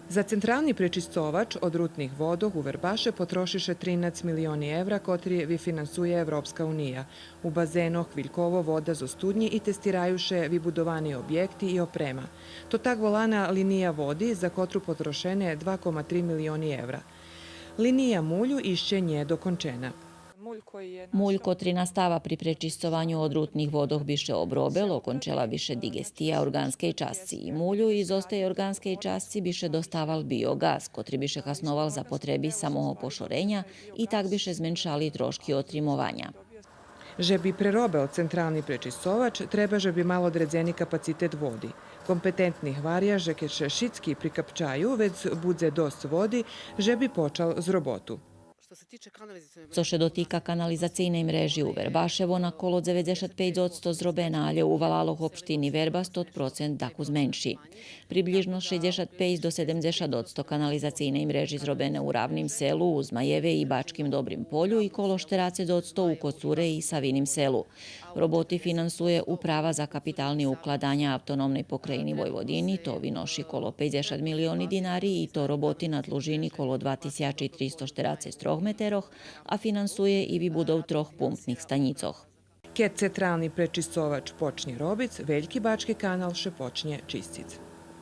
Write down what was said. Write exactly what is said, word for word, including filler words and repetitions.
За централни пречисцовач одрутних водох у Вербаше потроши ше тринац милиони евра, котри вифинансує Европска уния. У базенох хвильково вода зоз студнї и тестираю ше вибудовани обєкти и опрема. То так волана линия води, за котру потрошене два кома три милиони евра. Линия мулю ище нє докончена. Муль котри настава при пречисцованю одрутних водох би ше обробел, окончела би ше диґестия орґанскей часци и мулю, и зоз тей орґанскей часци би ше доставал биоґаз, котри би ше хасновал за потреби самого пошореня и так би ше зменшали трошки отримованя. Же би преробел централни пречисцовач, треба же би мал одредзени капацитет води. Компетентни гваря же кед ше шицки прикапчаю, вец будзе досц води, же би почал з роботу. Цо ше дотика канализацийней мрежи у Вербаше, вона коло дзеведзешат пейц одсто зробена, алє у валалох општини Вербас тот процент дакус менши. Приблїжно шейдзешат пейц до седемдзешат одсто канализацийней мрежи зробене у Равним Селу, у Змаєве и Бачким Добрим Полю и коло штерацец одсто у Коцуре и Савиним Селу. Роботи финансує Управа за капитални укладаня Автономней Покраїни Войводини, то виноши коло пейдзешат милиони динари и то роботи на длужини коло два тисячи тристо штерацец трох метерох, а финансує и вибудов трох пумпних станїцох. Кед централни пречисцовач почнє робиц, Вельки бачки канал ше почнє чисциц.